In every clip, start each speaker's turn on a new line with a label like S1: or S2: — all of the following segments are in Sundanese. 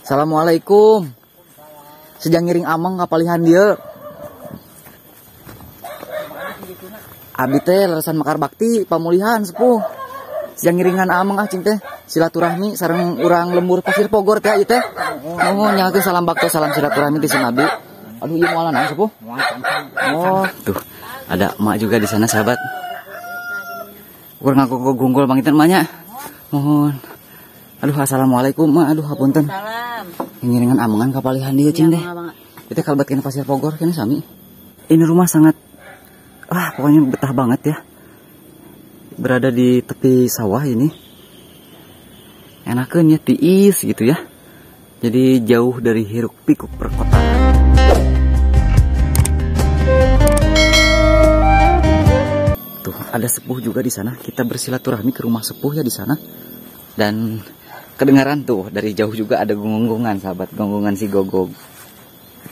S1: Assalamualaikum. Sejang ngiring ameng kapalihan dieu. Abi teh lerasan Mekar Bakti pamulihan sepuh. Sejang ngiringan ameng ah cing teh silaturahmi sareng urang lembur Pasir Pogor teh ieu teh. Nuhun nyakeun salam bakto salam silaturahmi ti Nabi. Aduh ieu moal naon sepuh? Oh, tuh ada emak juga di sana sahabat. Urang ngaku gunggul panginten emaknya. Mohon. Aduh assalamualaikum mak, aduh hapunten.
S2: Salam.
S1: Ngiringan amengan kapalihan dieu cing teh. Itu kalebet kena Pasir Pogor kena sami. Ini rumah sangat pokoknya betah banget ya. Berada di tepi sawah ini. Enakeun ya tiis gitu ya. Jadi jauh dari hiruk pikuk perkotaan. Tuh, ada sepuh juga di sana. Kita bersilaturahmi ke rumah sepuh ya di sana. Dan kedengaran tuh dari jauh juga ada gonggongan sahabat, gonggongan si Gogog.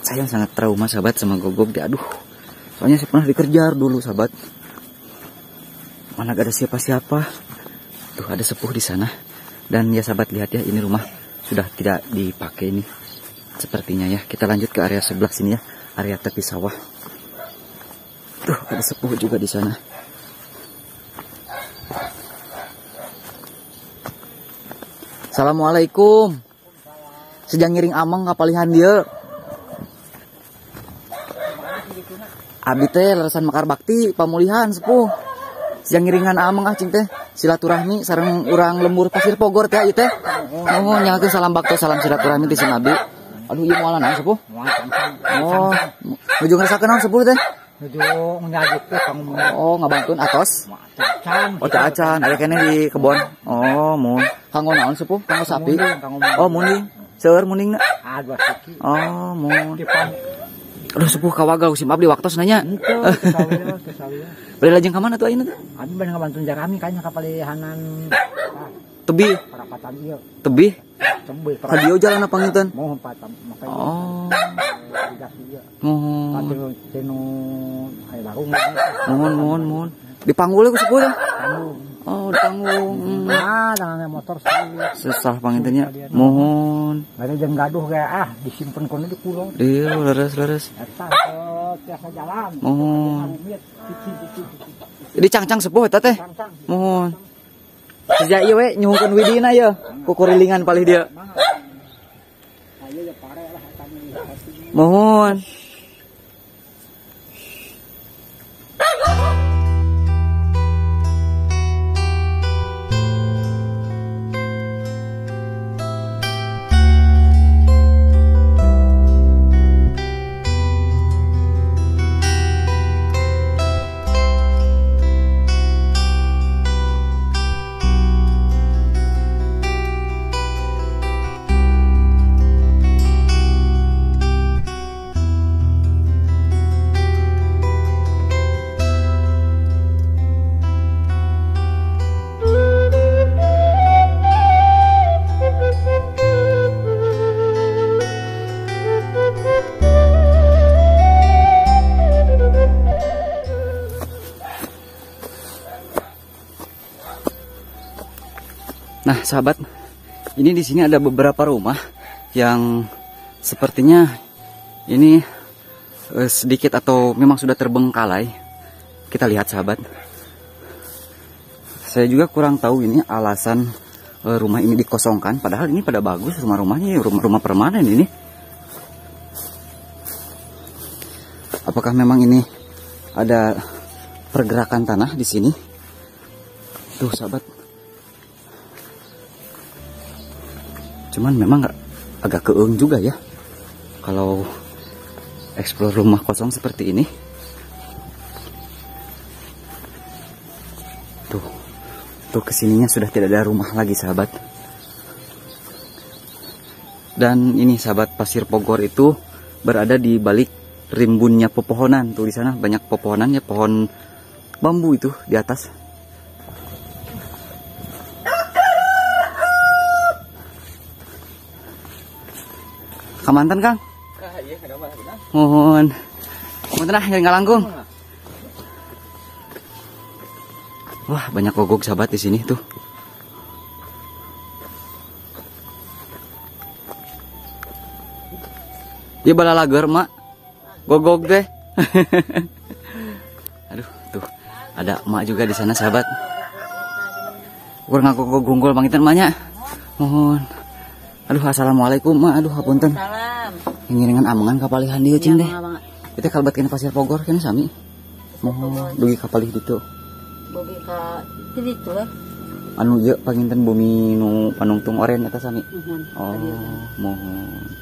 S1: Saya sangat trauma sahabat sama Gogog dia. Aduh. Soalnya saya pernah dikejar dulu sahabat. Mana gak ada siapa-siapa. Tuh ada sepuh di sana. Dan ya sahabat lihat ya, ini rumah sudah tidak dipakai ini sepertinya ya. Kita lanjut ke area sebelah sini ya, area tepi sawah. Tuh ada sepuh juga di sana. Assalamualaikum. Sejang ngiring ameng kapalihan dieu. Abi teh lerasan Mekar Bakti pamulihan sepuh. Sejang ngiringan ameng ah cing teh silaturahmi sareng urang lembur Pasir Pogor teh ieu teh. Nuhun nyakeun salam bakto salam silaturahmi ti Nabi. Aduh ieu moal naon sepuh? Oh, nuju ngerasakeun naon sepuh teh?
S3: Nuju ngajukeun pangumuman.
S1: Oh, ngabantuan atos. Oh, teu acan, aya keneh di kebon. Oh, mun. Kanggo naon sepuh? Kanggo sapi. Oh, munding. Seueur mundingna.
S3: Ah, dua siki.
S1: Oh, mun. Aduh sepuh kawagau sim abdi waktos nanya.
S3: Henteu, teu sawieu.
S1: Bade lajeng ka mana tuh ayeuna teh?
S3: Abi bade ngabantuan jarami kayaknya kapalihanan.
S1: Tebih.
S3: Parapatan ieu.
S1: Tebih?
S3: Tebih.
S1: Ka dieu jalan panginten?
S3: Mohon patam.
S1: Oh.
S3: Mohon.
S1: Mohon, mohon, mohon. Dipanggul ku sepuh teh? Oh, ditanggung.
S3: Ah, tangan motor
S1: susah pangintennya. Mohon.
S3: Bade jeung gaduh ge ah disimpen kono di kulon.
S1: Iya, leres-leres.
S3: Eta tiasa jalan.
S1: Mohon. Jadi cangcang sepuh eta teh. Mohon. Sejak ieu we nyuhunkeun widina ye, kukurilingan palih dieu. Mohon. Nah, sahabat, ini di sini ada beberapa rumah yang sepertinya ini sedikit atau memang sudah terbengkalai. Kita lihat, sahabat. Saya juga kurang tahu ini alasan rumah ini dikosongkan. Padahal ini pada bagus rumah-rumahnya, rumah-rumah permanen ini. Apakah memang ini ada pergerakan tanah di sini? Tuh, sahabat. Cuman memang agak keung juga ya kalau eksplor rumah kosong seperti ini. Tuh, tuh kesininya sudah tidak ada rumah lagi, sahabat. Dan ini sahabat, Pasir Pogor itu berada di balik rimbunnya pepohonan. Tuh di sana banyak pepohonan ya, pohon bambu itu di atas. Kamantan, Kang? Mohon. Mohon ah, nggak langkung. Wah, banyak gogog sahabat di sini tuh. Ieu balalager mak. Gogog deh. Aduh, tuh ada emak juga di sana sahabat. Kur ngagogog gunggul panginten emaknya. Mohon. Aduh, assalamualaikum mak. Aduh, hapunten.
S2: Salam.
S1: Ngiringan amengan ka palihan dieu cing deh. Itu kalebet kana Pasir Pogor kana sami. Mohon dugi ka palih ditu.
S2: Dugi ka ditu we.
S1: Anu ieu panginten bumi nu panungtung oren eta sami. Oh, mohon.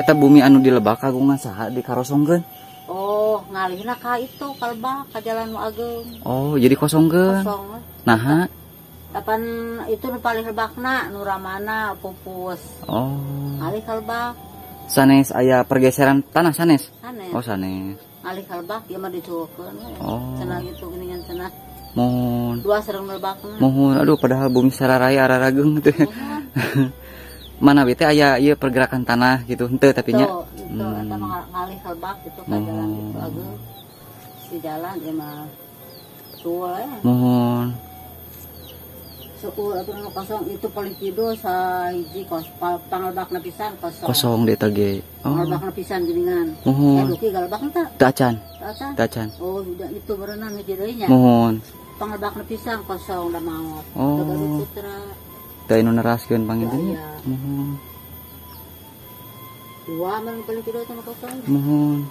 S1: Eta bumi anu di lebak kagungan saha dikarosongkeun?
S2: Oh, ngalihna ka itu ka lebak ka jalan nu ageung.
S1: Oh, jadi kosongkeun.
S2: Kosong.
S1: Naha?
S2: Kapan itu nu paling lebakna nu ramana pupus.
S1: Oh.
S2: Ngalih ka lebak.
S1: Sanes aya pergeseran tanah sanes?
S2: Sanes.
S1: Oh, sanes.
S2: Ngalih ka lebak ieu mah dicukeun we.
S1: Oh.
S2: Cenah gitu geuningan cenah.
S1: Mohon.
S2: Dua sareng lebakna.
S1: Mohon, aduh padahal bumi sararaya ararageung teh. Mana bete aya ieu pergerakan tanah gitu henteu tapi nya.
S2: Itu eta mah ngalih ka lebak gitu ka jalan gitu ageung. Si jalan ieu mah suul ya.
S1: Mohon.
S2: Suul atuh nu kosong itu paling kidul sahiji kos pangalebakna pisan kosong.
S1: Kosong di eta ge. Oh.
S2: Pangalebakna pisan geuningan.
S1: Mohon.
S2: Duki galebakna teh?
S1: Teu acan.
S2: Teu acan. Oh, udah itu berenang hiji deui nya.
S1: Mohon.
S2: Pangalebakna pisan kosong da maot.
S1: Oh.
S2: Teu putra.
S1: Teu nu neraskeun panginten nya. Mohon.
S2: Dua mun paling kidul teh kosong.
S1: Mohon.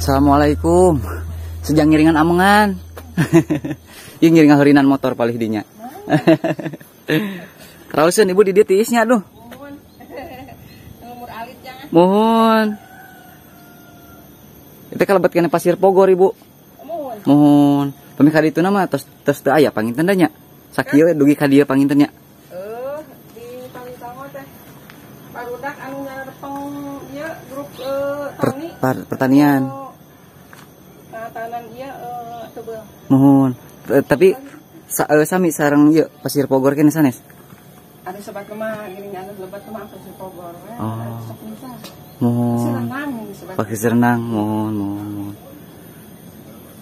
S1: Assalamualaikum. Sejang ngiringan amengan. Ieu ngiringan horinan motor palih dinya. Rauseun ibu di dieu tiisnya aduh.
S4: Umur alit jangan.
S1: Mohon. Itu kalebet kana Pasir Pogor ibu.
S4: Mohon.
S1: Mohon. Pami ka ditu mah tos tos teu aya panginten nya. Sakieu dugi ka dieu panginten nya.
S4: Di Pamitango teh barudak anu ngarepeng ieu grup tani
S1: pertanian.
S4: Tanan ieu tebel.
S1: Mohon. Tapi sami sareng ieu Pasir Pogor kene sanes.
S4: Ada sobat mah gini anu lebat mah Pasir Pogor we.
S1: Oh.
S4: Sok bisa.
S1: Mohon. Pakai renang, mohon, mohon, mohon.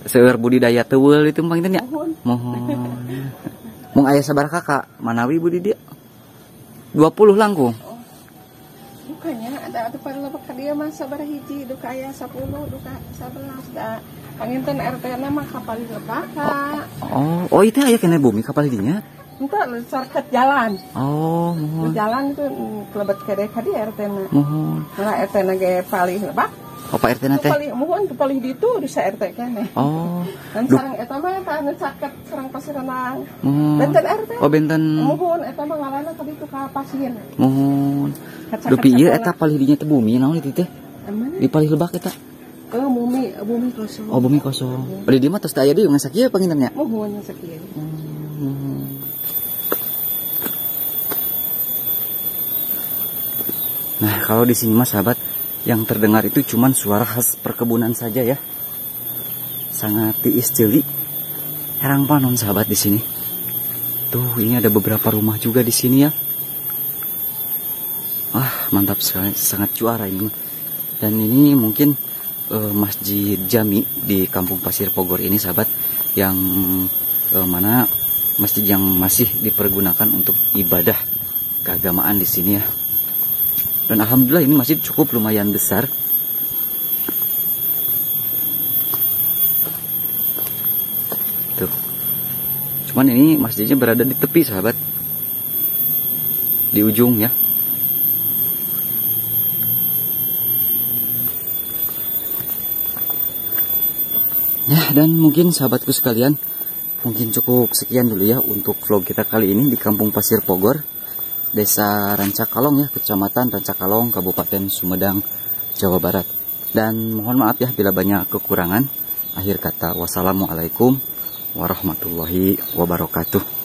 S1: Seueur budidaya teuweul itu panginten nya. Mohon. Mung aya sabaraha kakak manawi budi dia? 20 langkung.
S4: Oh. Bukannya ada atuh palebet ka dieu mah sabaraha hiji duka aya 10 duka 11 da. Panginten RT na mah kapal lebak ka.
S1: Oh, oh itu aya kene bumi kapal dinya.
S4: Entah sarket jalan.
S1: Oh, mohon.
S4: Jalan itu kelebet kede ka dieu RT na.
S1: Mohon.
S4: Malah RT na ge palih lebak.
S1: Oh, Pak RT na teh.
S4: Palih mohon ke palih ditu bisa RT keneh.
S1: Oh.
S4: Dan sareng eta mah eta anu caket sareng Pasir Renang.
S1: Mohon.
S4: Benten RT.
S1: Oh, benten.
S4: Mohon eta mah ngalana ka ditu ka pasir.
S1: Mohon. Dupi ieu eta palih dinya teh bumi naon itu teh? Di palih lebak eta.
S4: Oh, bumi kosong.
S1: Oh, bumi kosong. Beli di mah tos teu aya deui ngan sakieu panginten nya.
S4: Muhun sakieu.
S1: Nah, kalau di sini mah sahabat, yang terdengar itu cuman suara khas perkebunan saja ya. Sangat tiis ceuli. Herang panon sahabat di sini. Tuh, ini ada beberapa rumah juga di sini ya. Wah, mantap sekali, sangat juara ini. Dan ini mungkin Masjid Jami di Kampung Pasir Pogor ini sahabat, yang mana masjid yang masih dipergunakan untuk ibadah keagamaan di sini ya. Dan alhamdulillah ini masjid cukup lumayan besar. Tuh. Cuman ini masjidnya berada di tepi sahabat. Di ujung ya. Ya, dan mungkin sahabatku sekalian, mungkin cukup sekian dulu ya untuk vlog kita kali ini di Kampung Pasir Pogor, Desa Rancakalong ya, Kecamatan Rancakalong, Kabupaten Sumedang, Jawa Barat. Dan mohon maaf ya bila banyak kekurangan. Akhir kata, wassalamualaikum warahmatullahi wabarakatuh.